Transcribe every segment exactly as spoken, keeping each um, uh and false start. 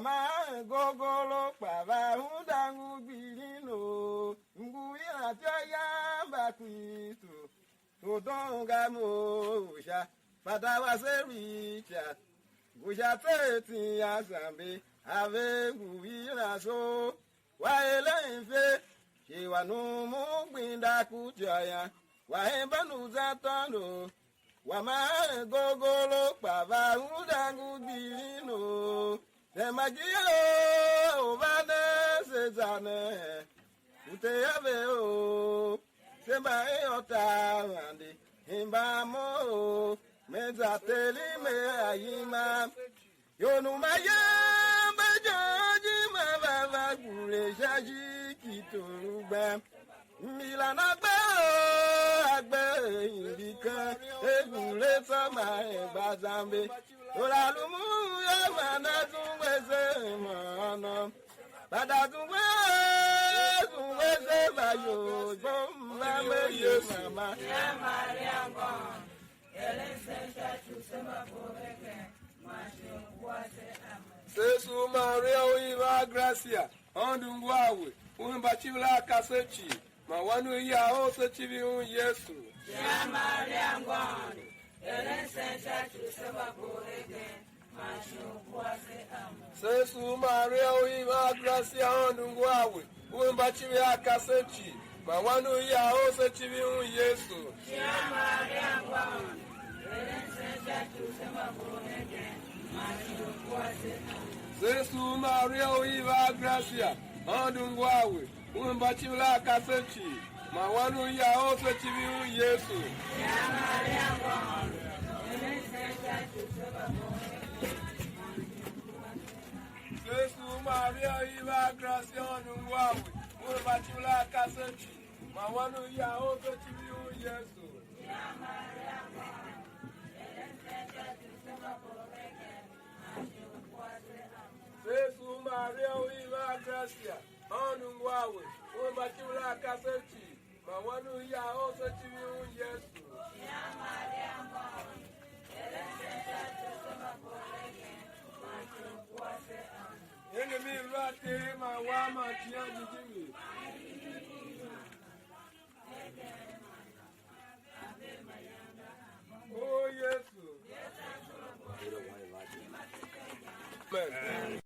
Ma gogolo kpa va unda ngu gbilin u ngu yilan ityô ya Mbakristu. Udonga mo u sha fada wase Richard, ngu sha tseegh tsin ya sambe, a ve ngu yilan so, wa eren fe, shi wa numun gbenda ku ityô ya, wa hemban u zan tôndo, wa ma eren gogolo kpa va unda ngu gbilin u. Tema gia u va ne se za ne, u te ave o, se mba e ôtav ande, hemban mo o, me za teri me a yima. Ior u mayange mba jôjima va va gure sha ijir ki tor u gbem. Mila na gbe o, a gbe himbi ken, e gure tsô ma e gba zambe. Ora lu mu ya ma na zungwe se ma no. Bada zungwe, zungwe se ba yo, bom ba me ye mama. Sesu Maria u iv a Gracia, Aôndo ngu a we, u hemba icivir a kasev cii, man wan u ya u se civir un Yesu. Sha Maria ngôôndo, eren sen sha ci u se mba bov hegen, man shi u kwase. Amen. Sesu Maria u iv a Gracia, Aôndo ngu a we, u hemba icivir a kasev cii, man wan u ya u se civir un Yesu. Sha Maria ngôôndo, eren sen sha ci u se mba bov hegen, man shi u kwase. Amen. Sesu Maria u iv a Gracia, Aôndo ngu a we, u hemba icivir a kasev cii, man wan u ya u se civir un Yesu. Sesu Maria u iv a Gracia, Aôndo ngu a we, u hemba icivir a kasev cii, man wan u ya u se civir un Yesu. Sesu Maria u iv a Gracia, Aôndo ngu a we, u hemba icivir a kasev cii, man wan u ya u se civir un Yesu. Iengem i lu a Ter man Wan man Icighan Jijingi. O Yesu. Amen.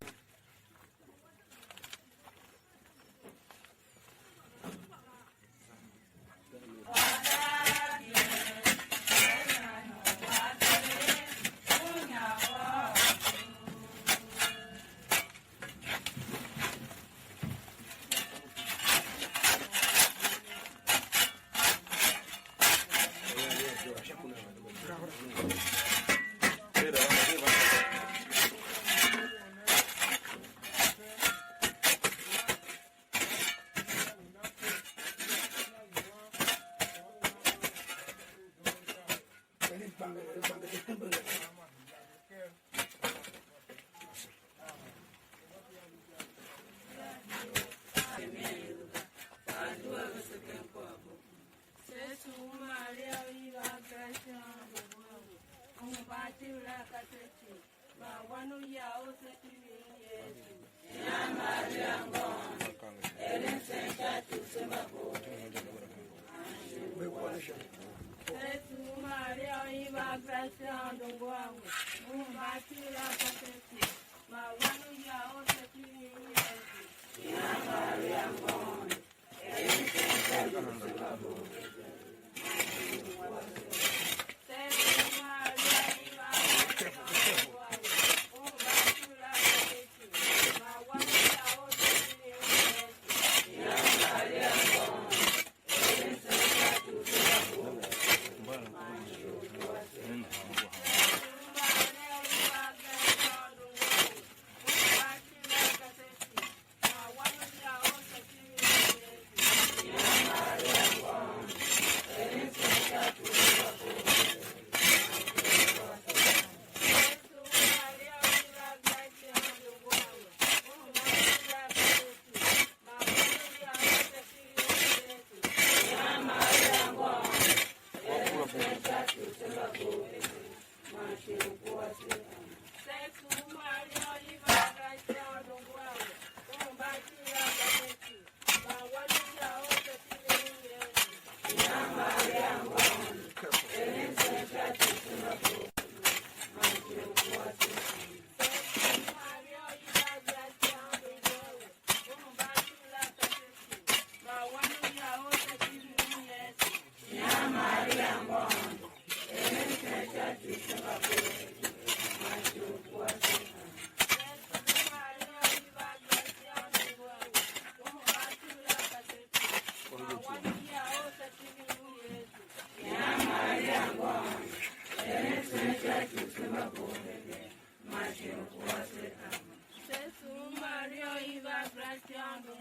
Sesu Maria u iv a Gracia, Aôndo ngu a we, u hemba icivir a kasev cii, man wan u ya u se civir un Yesu. Sha Maria ngôôndo, eren sen sha ci u se mba bov. Sesu Maria u iv a Gracia, Aôndo ngu a we, u hemba icivir a kasev cii, man wan u ya u se civir un Yesu. Sha Maria ngôôndo,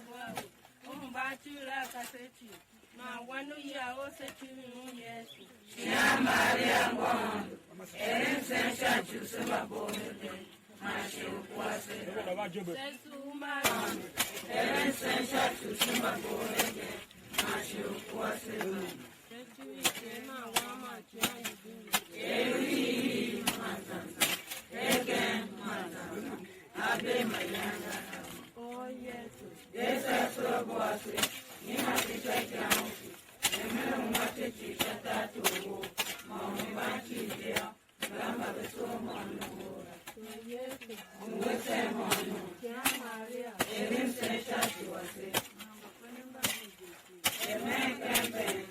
U mba civir a kasev cii, man Wan u ya u se civir un Yesu. Shin a Maria ngôôndo, eren msen sha ci u se mba bov hegen, man shi u kwase. Se sugh Maria, eren msen sha ci u se mba bov hegen, man shi u kwase. Se civir Ter man Wan man Icighan Jijingi. Hegen man zan zan, a bee mayange a. O Yesu. De se asorabo ase, nyima se sha icighan u shi, er me ungwa se cii sha tartor wou, man u hemban cii je yô, mbala mba ve tsombor nongo la. O Yesu. Ngu sen mhôônom. Sha Maria. Eren msen sha ci wase. Amen. Amen.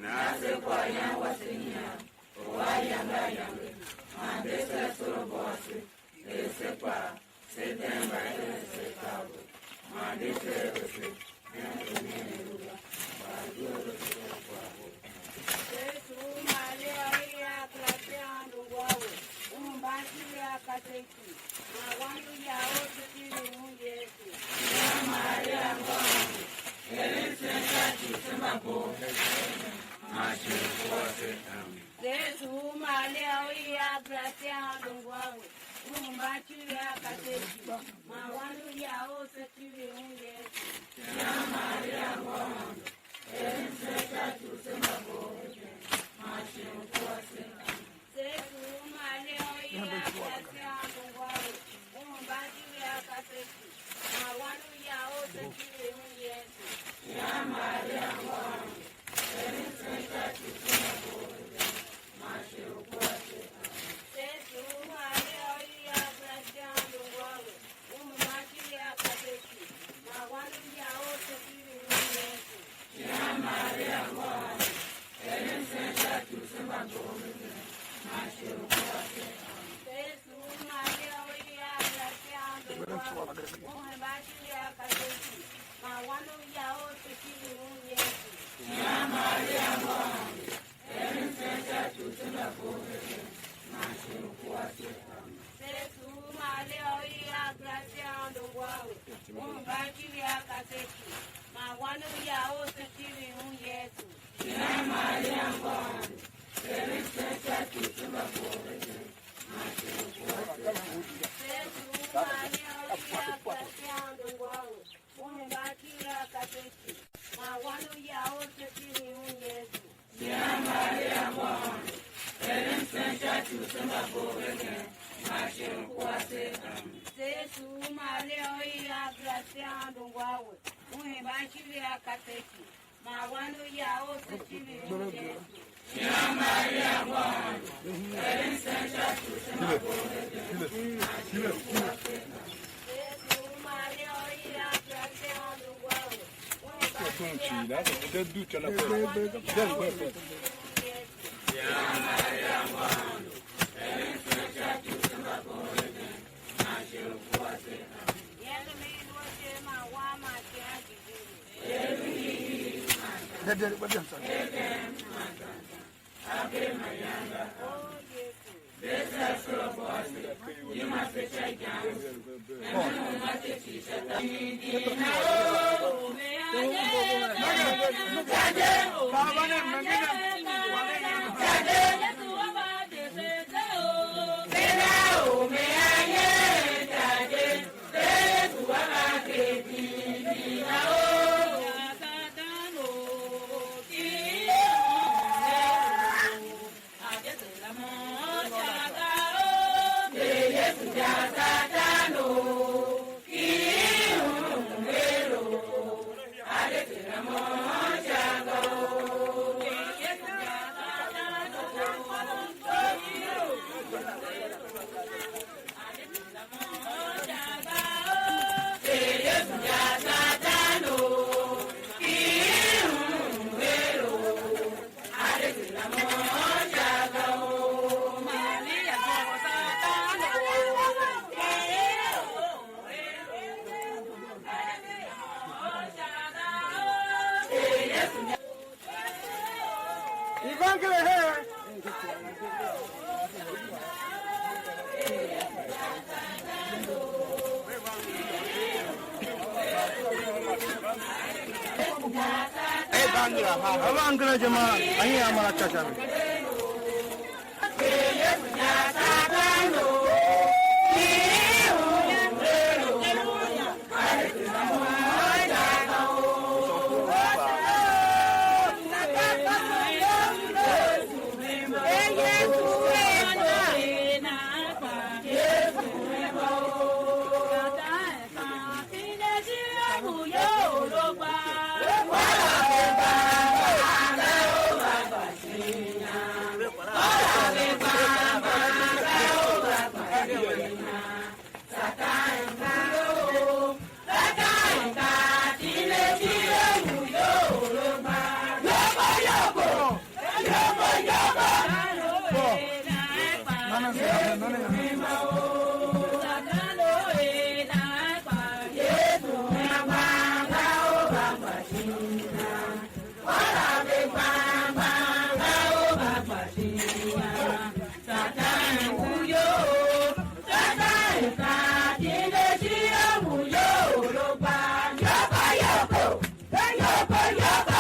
Na se kwaghyan wase nyian, u a yange a yange, man de se asorabo ase, er se kpaa, se de mbaeren se taver, man de se er vese hen mhenen u la, kpa a due vese sha kwaghbo. Yesu u Maria u ya gratia, Aôndo ngu a we, u hemban civir a kasev cii, man wan u ya u se civir un Yesu. Sha Maria ngôôndo, eren msen sha ci u se mba bov hegen, man shi u kwase. Amen. Yesu u Maria u ya gratia, Aôndo ngu a we, u hemban civir a kasev cii, man wan u ya u se civir un Yesu. Sha Maria ngôôndo, eren msen sha ci u se mba bov hegen, man shi u kwase. Amen. Yesu u Maria u ya gratia, Aôndo ngu a we, u hemban civir a kasev cii, man wan u ya u se civir un Yesu. Sha Maria ngôôndo, eren msen sha ci u se mba bov hegen, man shi u kwase. Amen. Yesu u Maria u ya gratia, Aôndo ngu a we, u hemban civir a kasev cii, man wan u ya u se civir un Yesu. Sha Maria ngôôndo, eren msen sha ci u se mba bov hegen, man shi u kwase. Amen. Yesu u Maria u ya gratia, Aôndo ngu a we, u hemban civir a kasev cii, man wan u ya u se civir un Yesu. Sha Maria ngôôndo, eren msen sha ci u se mba bov hegen, man shi u kwase. Amen. Yesu u Maria u ya gratia, Aôndo ngu a we, u hemban civir a kasev cii, man wan u ya u se civir un Yesu. Sha Maria ngôôndo, eren msen sha ci u se mba bov hegen, man shi u kwase. Yesu u Maria u ya gratia, Aôndo ngu a we, u hemban civir a kasev cii, man wan u ya u se civir un Yesu. Sha Maria ngôôndo, eren msen sha ci u se mba bov hegen, man shi u kwase. Amen. Yesu u Maria u ya gratia, Aôndo ngu a we, u hemban civir a kasev cii, man wan u ya u se civir un Yesu. Sha Maria ngôôndo, eren msen sha ci u se mba bov hegen, man shi u kwase. Yesu u Maria u ya gratia, Aôndo ngu a we, u hemban civir a kasev cii, man wan u ya u se civir un Yesu. Sha Maria ngôôndo, eren msen sha ci u se mba bov hegen, man shi u kwase. Amen. Yesu, mi i lu a Ter man Wan man Icighan Jijingi. Evangeli he. Evangeli ha. Evangeli je ma, ahi amara cha cha.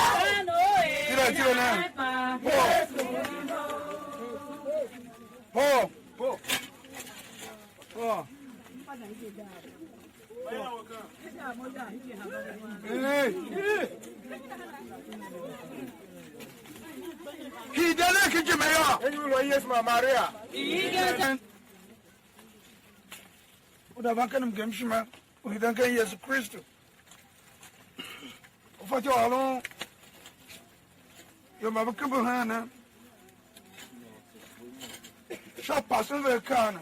Tira, tira na. Ho. Ho. Ho. Ho. Hey. Hide ne ki jime yô. Enyi u lua Yesu man Maria. U da van ken mgemshima u hiden ken Yesu Kristu. U fatyô u ôron ior mba ve kembe hen ne, sha u pasen ve akaa ne.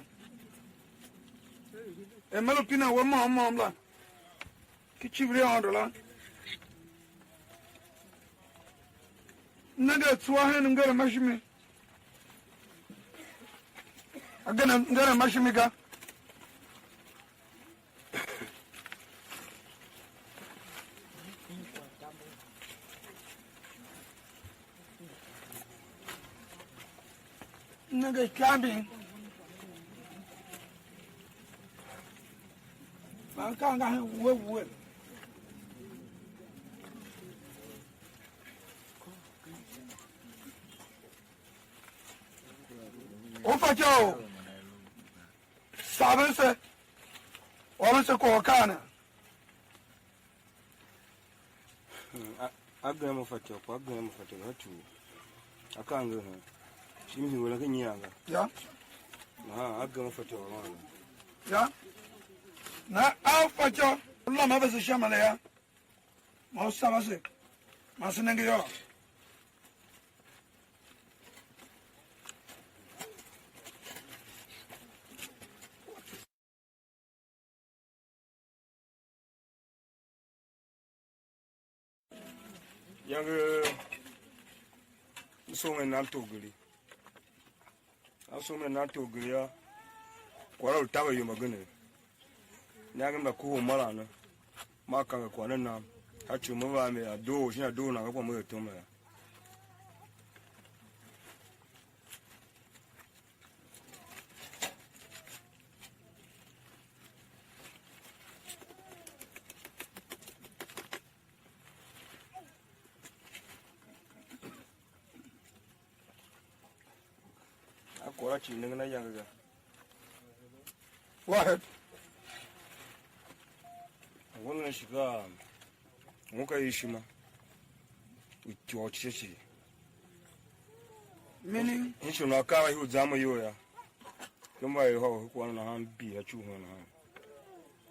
Er me lu pinen we môm môm la, ki icivir i Aôndo la, m nenge a tsuwa hen mngerem ma shimi. Agen mngerem ma shimi ga. Nenge ikambin. Man ka nga hen wuhe wuhe. U fatyô u saven se, ôron se kwagh u akaa ne. A, a gema fatyô, kpa a gema fatyô, a cuu. A kange hen. Shi m hingir ken nyian ga. Ya. Nahan a gema fatyô u ôron ga. Ya. Na a fatyô, u lam a vese sha male ya. Ma u sava se. Ma se nenge yô. Iyange m soo me nan torgeri. A soo me nan torgeri yô, kwagh la lu taver ior mbagenev. Iyange m la kohol mara ne, maa kange kwagh ne nam, sha ci u me va a mi a doo, shin a doo nan ka kwagh me er tom la yô. A kôr a cii nengen ayange ga. Go ahead. Ngun ne shi ka, ngun ka ishima u ityô u cii cii. Meaning? Nshi u nan kaa ihu zam iyol yô. Yô, mba er hôô hukua na nahan bii a cugh hen nahan.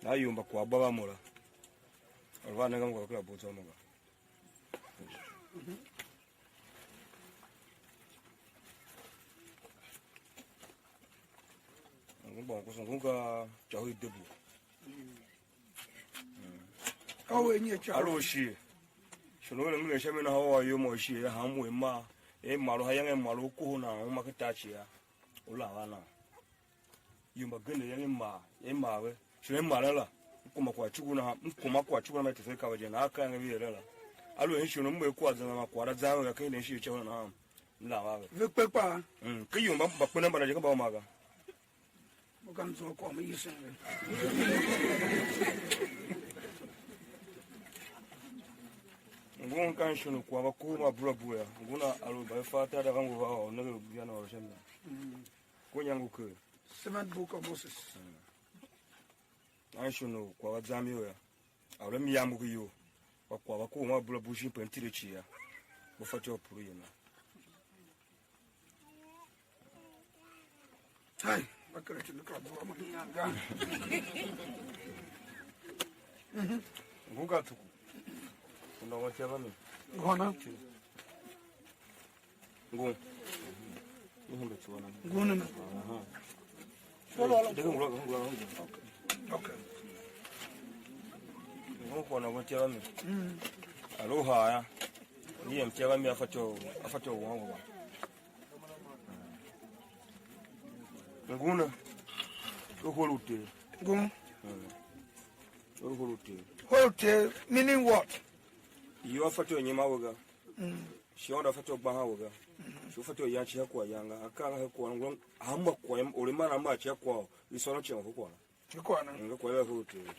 Na yum mba kwagh ba va mo la. Or va nenge mo kera bo zômon ga. Ngun bon kusa ngun ka cha hui debu. Ka u er nyi a ca? A lu u shighe. Shon u eren mnger sha mi nahan u a iyol mo shighe, ya hanmô i mar, e mar u ha iyange mar u kohol nan uma ken tar cii a, u lam a nan. Ior mbagenev iyange i mar, i mar ve. Shon i maren la, m kuma kwagh cuku nahan, m kuma kwagh cuku nahan, me tese ka ve je nahan, a ka iyange ve eren la. Aluer shon u m er kwagh zan man kwagh la zan ve ga ken shighe cha u nahan. M lam a ve. Ve kpe kpaa. Mm, ke yum mba, mba kpenan mbala je, ka mba uma ga. Mo ka m zua kwagh mo yisen ve. Ngun ka nshon u kwagh va kohol ma bura bura ya. Ngun a, a lu mba ve fa tar da va ngu va ôr, ne ve bia na ôr sha mi. Mm. Ko nyangu ke. Seventh Book of Moses. Mm. A nshon u kwagh va zam iyol ya. A lu a mi yam ngu iyol. Kpa kwagh va kohol ma bura bura shin pe m tile cii ya. Mo fatyô u pule ye na. Hai, ba kera tindi kera bua mo ni yanga. Mhm. Ngu ka tuku. Kuna wa tiaba mi. Ngona. Ngu. Ni hembe tiwa na. Ngona na. Aha. Dege ngula, ngula, ngula. Okay. Okay. Ngu kwa na wa tiaba mi. Mm. Alo ha ya. Ni yem tiaba mi afa to, afa to wa wa. Nguna, u hol u Ter. Ngun. Mm. U hol u Ter. Hol u Ter, meaning what? Iyol a fatyô u nyima we ga. Mm. Shi Aôndo a fatyô u gbahan we ga. Mm. Shi u fatyô u yan icighankwagh yan ga. Akaa nga he kwagh ngulom, hanma kwagh yam, or u i mar a mar icighankwagh u, i sôron cii u he kwagh la. Chikwana. Nga kwagh la hol u Ter.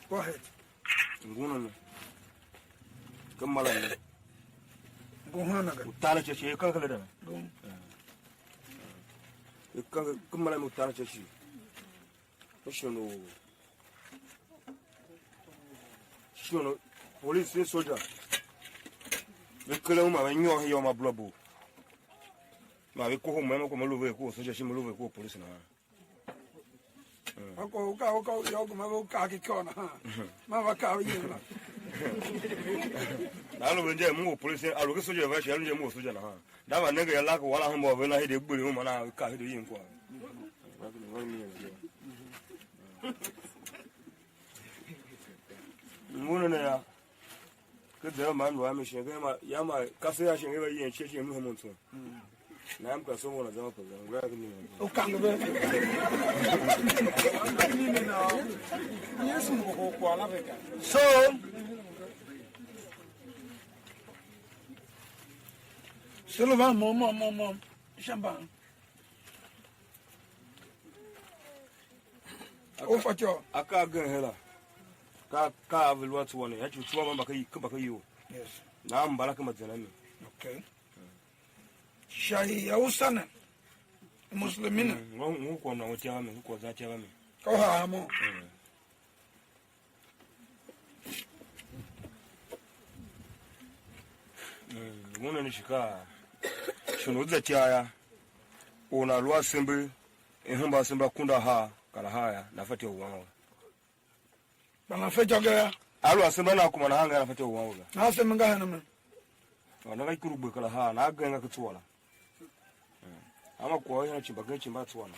Go ahead. Nguna ne. Ka mala ne. Go hana ga. U tana che che, ka kale da. Go. E ka, ka mala me u tana che che. Ka shon u, shon u police ne soja. Ve kere uma, ve nyôr hen yô, ma bula bu. Ma ve kohol mo, ma ko ma lu ve ku soja, shi ma lu ve ku police na. Mm. Ma ko u ka, u ka, u yô, kuma ve u ka ki kô na ha. Ma va ka u yin la. Na lu ve nje mu u police, a lu ki soja va shi, a lu nje mu u soja na ha. Da va nenge ya lak wala hemba ve na hide gbiri uma na ka hide yin kwagh. Ngunu ne ya. Ke de ma ndu a mi shin, ke ma, ya ma, ka se ya shin, ke va yen che che mu hemun tso. Na am ka so wona zama pe ngura ke ni. U kange ve. Yesu mbo ho kwa la ve ga. So, Sullivan mo, mo, mo, mo. Shamba. U fatyô. Akaa gen her la. Ka, ka a ve lu a tsuwa ne. Ya ci u tsuwa mba ka i, mba ka iyol. Yes. Na mbala ka ma zena mi. Okay. Sha hii ya Hausa ne. Muslimina. Mm, ngu, ngu kwa na tiaga mi, ngu kwa za tiaga mi. Ka u haa mo. Mm. Mm, nguna ni shika. Shon u za tia ya. U na lu asembe, e hemba asembe a kunda haa, kar haa ya, na fatyô u wan we. Kpa na fatyô ga ya. A lu asembe a na kuma nahan ga, na fatyô u wan we ga. Na asembe nga hana me? Kpa na nga ikuru gbe kar haa, na agen nga ke tsua la. Mm. Ama kwagh u hen a cimba gen cimba a tsua na.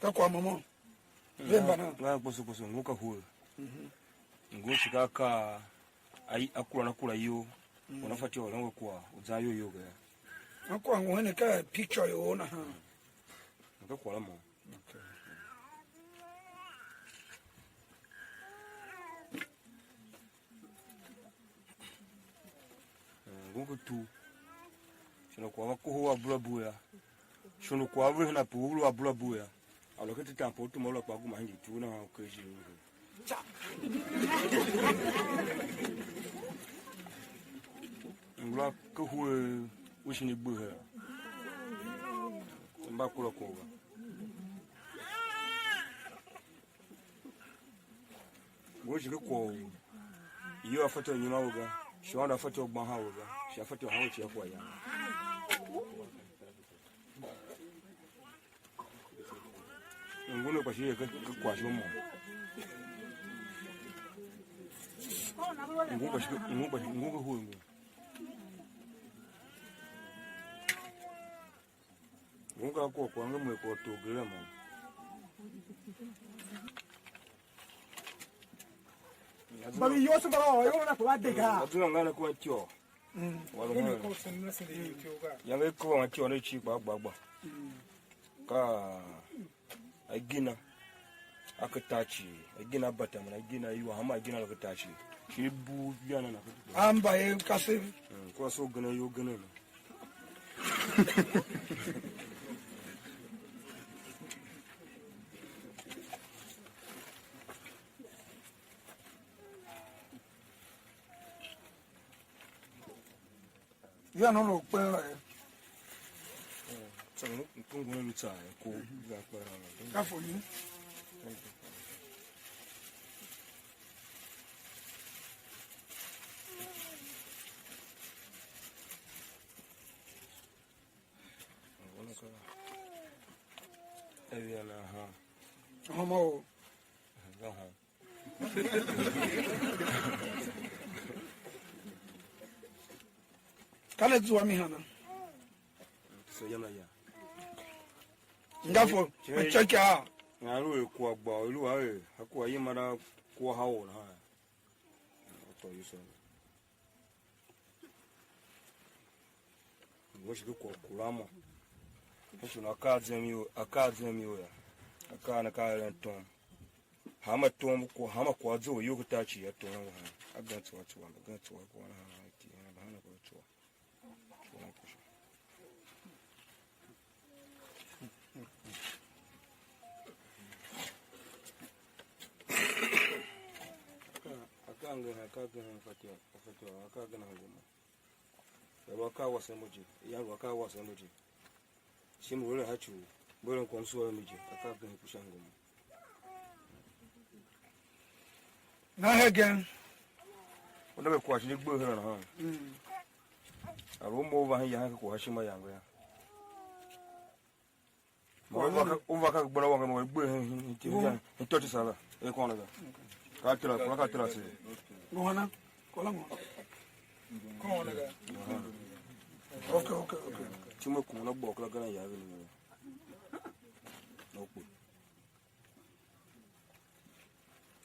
Ka kwagh môm. Ve mba nan? Nga kposo kposo, ngu ka hue. Mhm. Ngu shi ka ka ai, a kura na kura iyol. Mm. Una fatyô u eren we kwagh u zan iyol you ga yô. A kwagh ngu henen ka picture you na ha. Ngu ka kwagh la mo. Okay. Eh, ngun ku tu. Shon u kwagh va kohol a bula bue yô. Shon u kwagh ve hen ape u lu a bula bue yô. A lu ken tetan pe u tuma u la kpa guma hingir tu nahan u ker ijir u lu. Ngula ke hue u shin i gbe her. Mba kura kwagh ga. Ngu shi ke kwagh u iyol a fatyô u nyima we ga, shi Aôndo a fatyô u gban han we ga, shi a fatyô u han we cia kwagh yan. Ngu ne kpa shi ye ke, ke kwagh shi mo. Ngu kpa shi ke, ngu kpa shi, ngu ke hue ngu. Ngun ka kwagh kwagh nge mwe kwagh tugh gere mo. Mba ve iyol se mba va ôr iyol na kpa va de ga. Mba zua ngana kwa ityô. Wala heen. Yange i kôr anti ôron cii kpa a gba gba. Ka a gina a ke tar cii, a gina bata man a gina iwa, hama a gina la ke tar cii. Shi i bugh ya na na ke. Amba ye kase. Mm, kwa so gene yo gene na. Vea nôngo u kpen la ye. Tsô mkungu ne lu tsaa ye, ko vea kper la. Ka for you. Evi ana ha. Homa o. Ga ha. Ka ne zua mi hana? So yam na ya. Nga fo, me check ya. Nga lu e kwa gba, lu a e, a kwa yima da kwa ha o na ha. Oto yuso. Ngo shi ku kwa kuramo. Esu na ka zem yo, a ka zem yo ya. A ka na ka eren tom. Hama tom ku hama kwa zo yo ku ta chi ya tom wa. A gan tswa tswa, a gan tswa kwa na ha ti ya, ba na kwa tswa. Tswa ku shi. Aka, aka nge ha, aka nge ha, aka nge ha, aka nge ha. Lu akaa wase mo je, iyange lu akaa wase mo je. Shi m lu eren ha ci u, mbu eren kwagh m sua a mi je, akaa gem ku sha ngômô. Na hegen. U de ve kwagh shi di gbe her nahan. Mm. A lu u mo u va hen yahen ke kwagh a ishima yange yô. Ma u va ka, u va ka gbenda wange ma u gbe hen, hen, hen, hen, hen tôti sala, e kôna ga. Ka tera, kôna ka tera se. Ngohana, kola ngo. Kôna ga. Okay, okay, okay. Ti me kôna bo kala gara ya ve ne.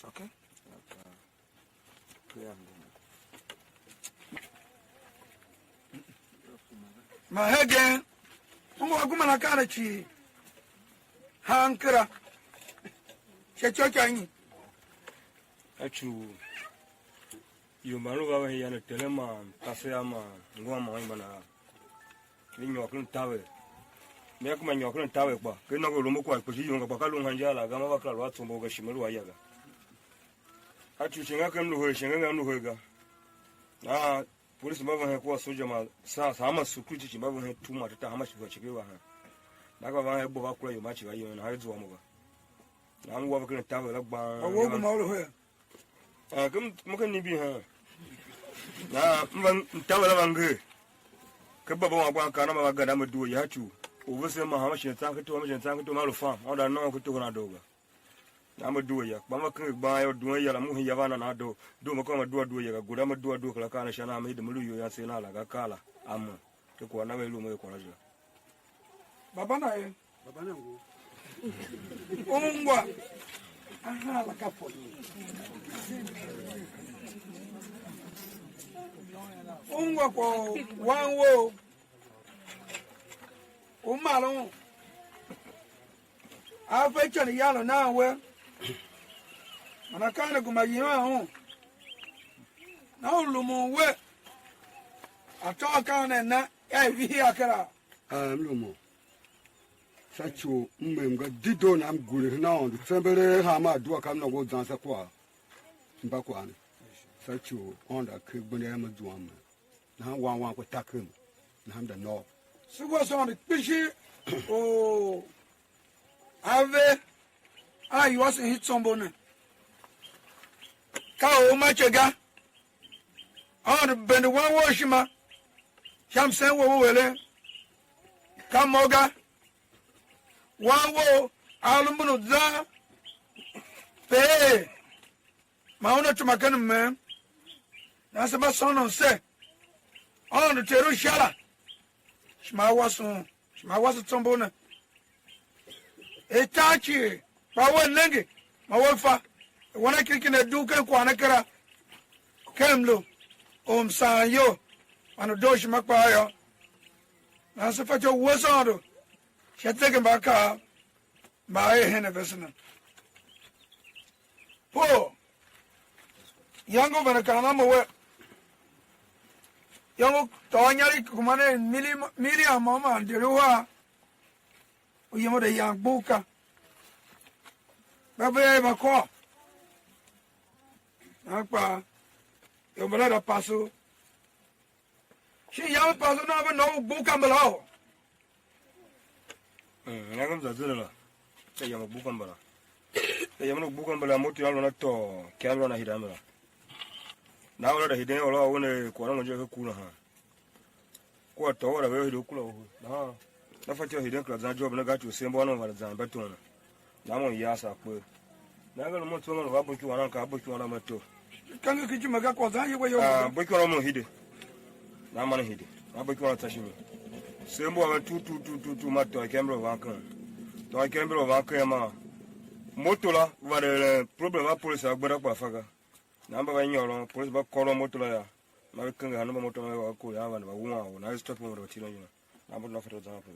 Okay. Man hegen, m ngu a gema akaa ne cii, han kera, sha ityôkyaa nyi? A cu u ior mban lu va ve hen ya ne, terem man kasev man ngôm man imba nahan. Ve nyôr ken taver. Mea kuma nyôr ken taver kpa, ken nôngo u lumun kwagh kpishi yum ga, kpa ka lun hanjaa la ga, ma va kera lu a tsombor ga, shime lu a ya ga. A ci u shenge ken m lu her, shenge ngam m lu her ga. Nahan polisi mba ve hen kua soja man sa, sa hanma security cii mba ve hen tu ma tata hanma shi va cike va hen. Na ka va hen bo va kura ior ma cigha yen, nahan i zua mo ga. Nahan m wa ve ken taver la gbang. A wo gema u lu her? Ah, ke m-, mo ken imbi hen. Na, m va, m taver la va nger. Ke baba wam gban kaa na ma va ganda me due ya cu. U vesen ma hanma shin tsan ke to, hanma shin tsan ke to, ma lu fam. Onda no ke to na do ga. Na me due ya. Kpa ma kenge gban ya, duen ya la mu hin ya va na na do. Do me ko ma dua due ya ga. Guda me dua due kala kaa na sha na me de me lu yo ya se na la ga kala. Amen. Ke kwagh na ve lu mo ye kwagh la je. Baba na ye. Baba na ngu. Ungwa. Aha, la ka for you. Ungwa kwa wan wou. U mar un. A fe ican yalo nan we. Man akaa ne gema yiman un. Na u lumun we. A tôô akaa ne na. Ya i vihi a kera. A, m lu mo. Sha ci u m mem ga dedoo na m gure hen Aôndo tsembelee hanma adua ka m nôngo u zan sha kwagh, mba kwagh ne. Sha ci u Aôndo a ker gbenda yam a zuam me. Nahan wan wan kpa takem. Nahan m da nôô. Se wa sôôn kpishi u a ve a iwasen i tsombo ne. Ka u ma ce ga. Aôndo bende wan wou ishima sha msen wou u eren, ka mo ga. Wan wou a lu mbun u zan pe er ma una tuma ken mmem. Nahan se mba sônon se, Aôndo Ter u Sha la, shi ma a wase un. Shi ma wase tsombor ne. I tar cii, kpa wea nenge, ma wea fa, wanakiriki ne dugh ken kwagh ne kera, ken mlu u msaan iyol, man u dooshima kpaa yô, nahan se fatyô u wuese Aôndo sha zegembaakaav mba a er hen a vese na. Paul, yange u vande kaan a mo wer, yange u tôô inyaregh kuma nen mili-, milion môm man deri uhar, u yem u de yan gbugh ka. Mba ve a va kôr. Nahan kpaa, ior mbala da paso. Shin yange paso nan ve nôngo u gbugh ka mbala ô? Mm, nenge m za zende la. Ka yam u gbugh ka mbala. Ka yam u gbugh ka mbala, moto yam lu na tôô, ikyav lu na hide a mbala. Na ora da hiden ora a u ne kwagh la ngu je ke ku nahan. Kua tôô ora ve hide u kura u. Nahan. Na fatyô u hiden kera zan job ne ga ci u sembo a na vande zan beton. Na mo yasa kpe. Na ga mo tso mo va bo ki wana ka bo ki wana mo to. Kange ki jima ga kwagh zan ye we yo. Ah, bo ki wana mo hide. Na man hide. Na bo ki wana tashi mi. Sembo a tu tu tu tu tu ma to kembro van kan. To kembro van kan ma. Moto la va de problem a police a gbera kwa faga. Na mba va nyôron, police va kôron moto la ya. Ma ve kenge hana mba moto ma ve va kure a vande va wuan u. Na stop mo va tira yina. Na moto na fatyô zan pe.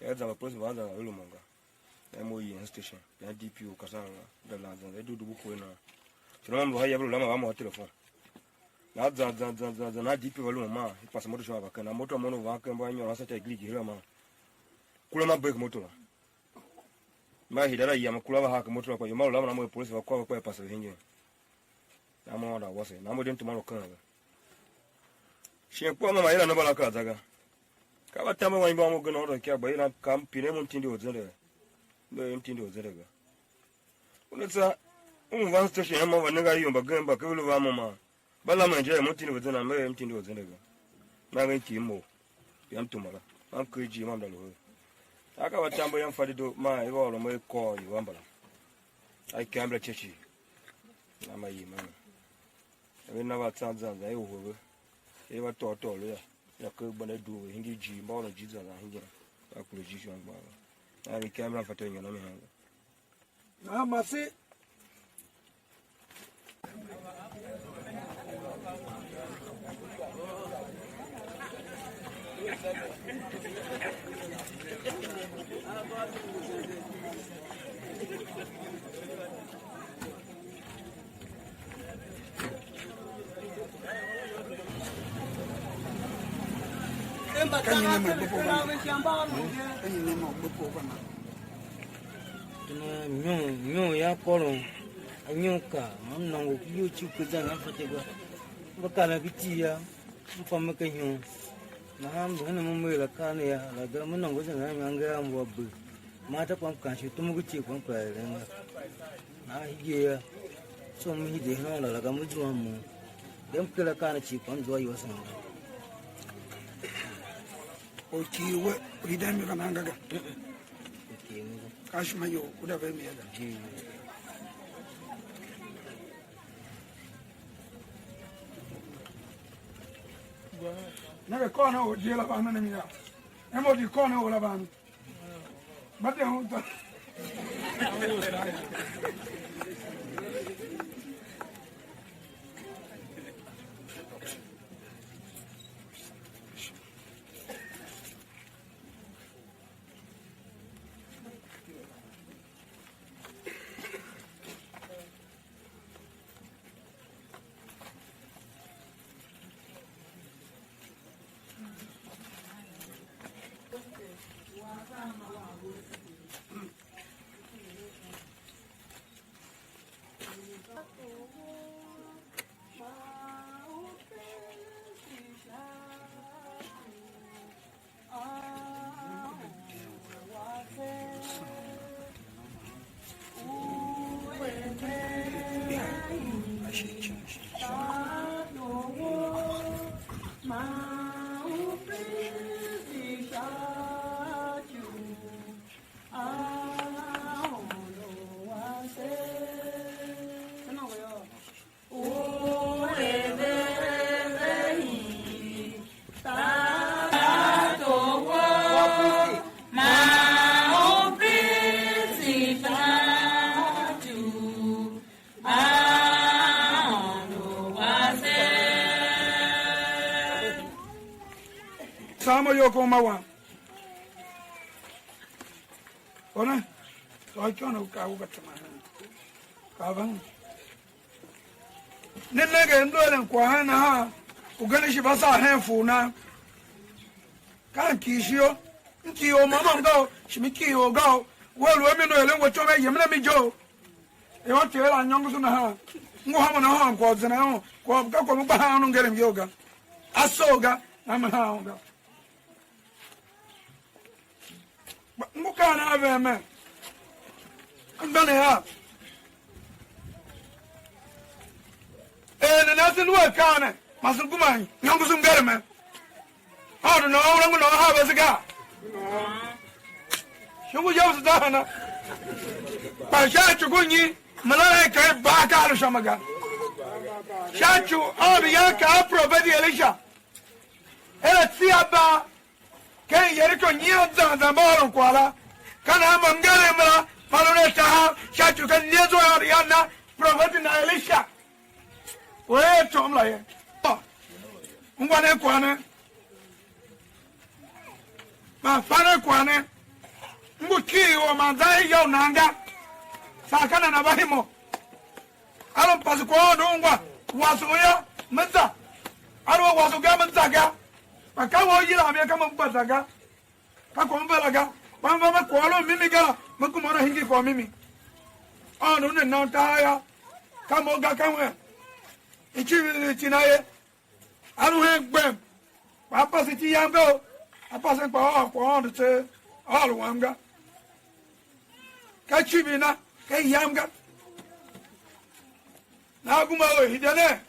Ya zan mba police mba zan ve lu mo ga. Ya mo yen station. Ya D P O kasan la. Da lan zan, ya du dubu kwe na. Tuna mam lu ha ya ve lu la ma va mo ha telephone. Na zan zan zan zan zan na D P O va lu mo ma. I pasa moto shon va ken. Na moto mo no va ken mba nyôron sa ta gili gili ma. Kula ma break moto la. Ma hidara ya ma kula va ha ke moto la kwa. Yo ma lu la ma na mo police va kwa va kwa pasa ve hingen. Na mo da wase. Na mo den tuma lo kan ga. Shin kpa ma ma yila no bala ka za ga. Ka va tambe wan imba mo gen ôron ikagh, gba yilan ka m pine mo mtindi u zende. M er mtindi u zende ga. Una tsa, un van station ma va nenge a ior mbagenev mba ke ve lu van mo ma. Mba lamen je mo mtindi u zende, m er mtindi u zende ga. Ma ngi ki mo. Yam tuma la. Ma m ker ijir ma m da lu he. A ka va tambe yam fa dedoo, ma i va ôron mo i kôr ior mbala. A ikambra chechi. Na ma yima. Ve na va tsan zan zan, i uhwe ve. I va tôô tôô lu ya. Ya ke gbenda i due ve, hingir ijir, mba ôron ijir zan zan hingir. Va kure ijir shon gban ve. Na ve ikambra mfate u nyon a mi hen ve. Na mase. Ka nyi ne ma gbe ko vana? Ka nyi ne ma gbe ko vana? Tuna nyon, nyon ya kôron, a nyon ka, ma m nôngo ku iyol cii ku zan a fatyô ga. Mba karen ken iti ya, m fa me ken ihon. Nahan mbu henen mo m er akaa ne ya, la ga, me nôngo zan a iwange a m wa be. Ma ta kpa m kan shi, tom u cii kpa m kera eren ga. Nahan hide ya, tsô m hide hen Aôndo la ga, me zua mo. Dem ker akaa ne cii kpa m zua iwasen ga. Or ki we, u hiden mi ka nan ga ga. Or ki mi ga. Ka shima yo, u da ve mi ya ga. Ji. Nenge kôr ne or je la va ne mi ya. Em or di kôr ne or la va ne. Mba de un ta. Kuma wam. Ona, tsô ikônough u ka u va tema hen. Ka va hen. Ne nenge, m lu eren kwagh hen nahan, ugen shi va sar hen fur nan. Ka m kii shi yo, m kii or môm môm ga o, shi me kii or ga o. Wea lu a mi nu eren we tom a yem na mi je o. Ior Ter la nyôngo su nahan, ngu haman a hôôn kwagh u zan a un, kwagh ka kwagh u gba haan u ngerem iyol ga. A soo ga, na me haan un ga. Kpa m ngu kaan a ven mer, anmgbianev av, er nana se lu a kaan ne, ma se guma nyôngo se mnger a me. Aôndo nôô ura ngu nôô haa vese gaa? Shi ngu ya vese za hana? Kpa sha ci u nyi? Mala ka i baa ka a lu sha ma ga. Sha ci u Aôndo yan kaa a profeti Elisha. Er a tsia ba ken Yeriko nyian zan zan mba ôron kwagh la. Ka nahan mba mngerem la mba lu ne tahav sha ci u ka nyezo a Aôndo yan na profeti na Elisha. U er tom la ye. Ungwa ne kwagh ne. Man fa ne kwagh ne. M ngu kighir or man zan ya u nan ga. Saa ka nana va himo. A lu mpase kwagh u Aôndo ungwa, wase u yô, me za. Aluer wase u ga, me za ga. Kpa ka we u yilam ye, ka me gba za ga. Ka kwagh m ve la ga. Kpa m va me kwagh lu mimi ga la, me kuma una hingir kwagh mimi. Aôndo una nan tahav yô, ka mo ga, ka wen. Icivir i iti na ye. A lu hen gbem, kpa a pase iti yam ga o. A pase kpa a ôr kwagh Aôndo tseegh, a ôr wam ga. Ka icivir na, ka yam ga. Nahan guma we, hide nen,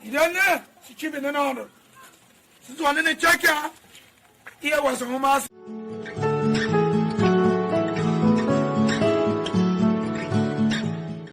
hide nen, se civir nen Aôndo, se zua nen ityôkyaa i a wase uma ase.